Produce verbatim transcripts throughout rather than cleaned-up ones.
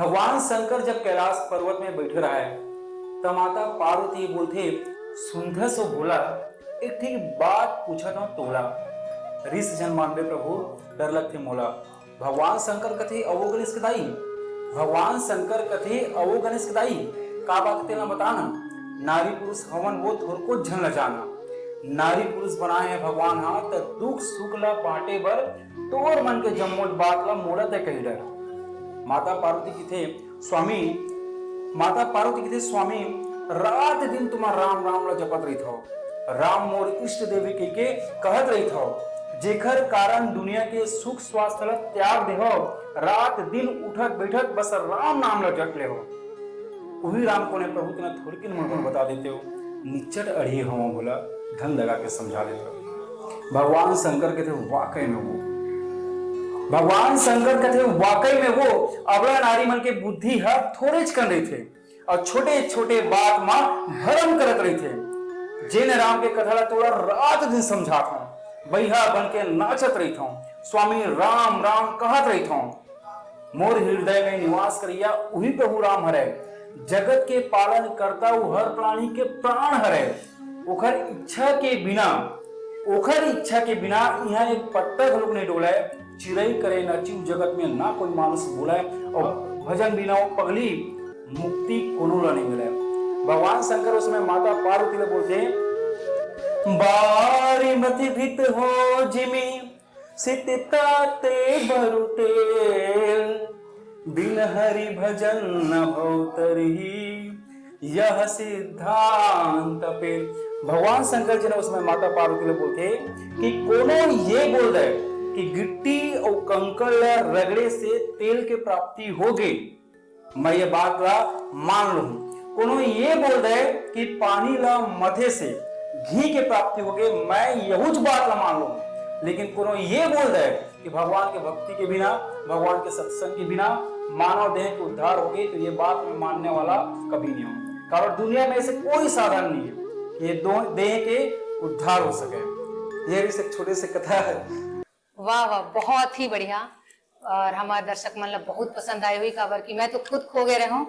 भगवान शंकर जब कैलाश पर्वत में बैठे रहे, त माता पार्वती बोलथे, "सुनथस ओ भोला, एक ठे बात पूछत हूँ तोला।" "रिस झन मानबे प्रभु, डर लगथे मोला।" भगवान शंकर कथे, "अवो गणेश के दाई।" भगवान शंकर कथे, "अवो गणेश के दाई, का बात तेला बता ना। नारी पुरुष हवन वो थोरको झन ल जाना। नारी पुरुष बनाए हे भगवान हा, त दुख सुख ल बांटे बर तोर मन के जम्मो बात ल मोला तय कही डर।" माता पार्वती किथे, "स्वामी," माता पार्वती किथे, "स्वामी, रात दिन तुमन राम राम ल जपत रहिथव, राम मोर इष्ट देव कहिके कहत रहिथव, जेखर कारण दुनिया के सुख स्वास्थ्य ल त्याग देहव, रात दिन उठत बैठत बस राम नाम ल जप लेहव।" उही राम कोन हे प्रभु, तेला थोड़किन मन बता देते हो, निच्चट अड़िए हवं बोला, ढंग लगा के समझा देते हो। भगवान शंकर कथे, "वाकई में वो।" भगवान शंकर कथे, "वाकई में वो अबला नारी मन के बुद्धि ह थोरेच कन रहिथे अउ छोटे-छोटे बात म भरम करत रहिथे।" जेन राम के कथा ला तोला रात दिन समझात हूँ, बइहा बन के नाचत रहिथौं, "स्वामी राम राम" कहत रहिथौं। मोर हृदय में निवास करइया उही प्रभु राम हरय। जगत के पालन करता, वो हर प्राणी के प्राण हरय। ओखर इच्छा के बिना, ओखर इच्छा के बिना इहाँ एक पत्ता घलोक नहीं डोलय। चिरई करे न चिऊ जगत में ना कोई मानुष बोलय, और भजन बिना वो पगली मुक्ति कोनो ला नहीं मिलय। भगवान शंकर उस समय माता पार्वती ले बोलथे, "बारी मति भित हो जिमी, सित ताते बरु टेल, बिन हरि भजन न भव तरही, यह सिद्धांत पेल।" भगवान शंकर जी ने उस समय माता पार्वती ले बोलथे कि कोनो ये बोल दे कि गिट्टी और कंकड़ ला रगड़े से तेल के प्राप्ति होगे, मैं ये बात ला मान लूँ। कोनो ये बोल दे कि पानी ला मथे से घी के प्राप्ति होगे, मैं यहूच बात ला मान लूँ। लेकिन कोनो ये बोल दे कि भगवान के भक्ति के बिना, भगवान के सत्संग के बिना मानव देह के उद्धार होगे, तो ये बात मैं मानने वाला कभी नहीं हूँ। कारण दुनिया में ऐसे कोई साधन नहीं है कि ये दो देह के उद्धार हो सके। ये भी एक छोटे से कथा है। वाह, वाह, बहुत ही बढ़िया। और हमारे दर्शक मन ला बहुत पसंद आए हुई, काबर कि मैं तो खुद खो गए रहूं,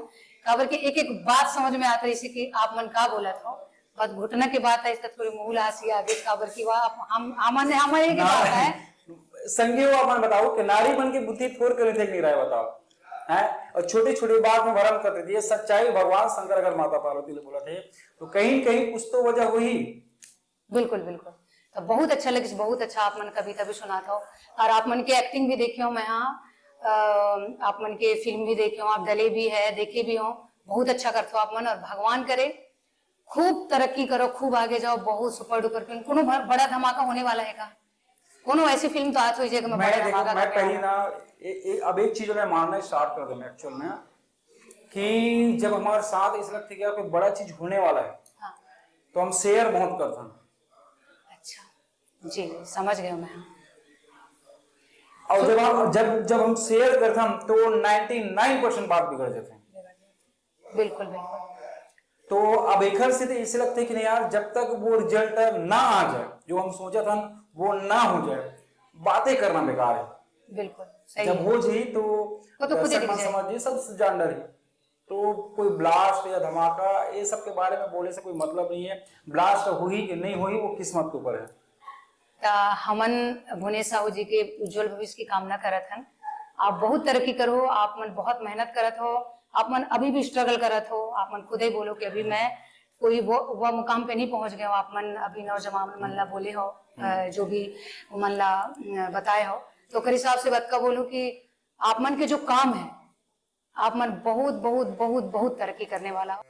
काबर कि एक एक बात समझ में आत रही कि आप मन का बोलत हो। बस घुटना के बात है, इसका थोड़ी मुंह ला हंसी आ गई, काबर कि वाह, आप, हम, हमन, हमारे एक ना, बात है। संगी हो, आप मन बताओ कि नारी मन की बुद्धि थोर करे थे कि नहीं राय बताओ, हैं? और छोटी छोटी बात में भरम कर देती है। सच्चाई भगवान शंकर अगर माता पार्वती ने बोला थे, तो कहीं न कहीं कुछ तो वजह हुई। बिल्कुल, बिल्कुल। तो बहुत अच्छा लगिस, बहुत अच्छा आप मन कविता भी सुनात हो, और आप मन के एक्टिंग भी देखे हो मैं, हाँ, अ, आप मन के फिल्म भी देखे हो, आप डले भी है, देखे भी हो, बहुत अच्छा करते हो आप मन, और भगवान करे खूब तरक्की करो, खूब आगे जाओ, बहुत सुपर डुपर फिल्म। कोनो भ-, बड़ा धमाका होने वाला है का? कोनो ऐसी फिल्म तो आज हुई जाए कि मैं मैं बड़ा देखो, धमाका मैं करके पहली आऊँ। ना, ए-, ए-, अब एक चीज मैं मानना स्टार्ट कर दूं एक्चुअल में, कि जब हमारे साथ ऐसा लगता है कि यार कोई बड़ा चीज होने वाला है, हाँ। तो हम शेयर बहुत करते हैं। अच्छा, जी, समझ गए मैं। और जब हम, जब, जब हम शेयर करते हैं, तो नाइंटी नाइन परसेंट बात बिगड़ जाते हैं। बिल्कुल, बिल्कुल। तो अब एक से तो ऐसे लगते हैं कि नहीं यार, जब तक वो रिजल्ट ना आ जाए, जो हम सोचा था वो ना हो जाए, बातें करना बेकार है। बिल्कुल, सही जब है। हो जाए तो वो तो खुद ही दर्शक दिख मन जाए। समझ जाए, सब जान डरे। तो कोई ब्लास्ट या धमाका, ये सब के बारे में बोले से कोई मतलब नहीं है। ब्लास्ट हुई कि नहीं हुई, वो किस्मत के ऊपर है। त हमन भुवनेश साहू जी के उज्जवल भविष्य की कामना करत हन। आप बहुत तरक्की करो, आप मन बहुत मेहनत करत हो, आप मन अभी भी स्ट्रगल करत हो। आप मन खुद ही बोलो कि अभी मैं कोई वो, वो मुकाम पे नहीं पहुंच गए हो, आप मन अभी नौजवान मन ला बोले हो, अ, जो भी मन ला, अ, बताए हो। तो ओकर हिसाब से बात का बोलूं कि आप मन के जो काम है, आप मन बहुत, बहुत, बहुत, बहुत तरक्की करने वाला हो।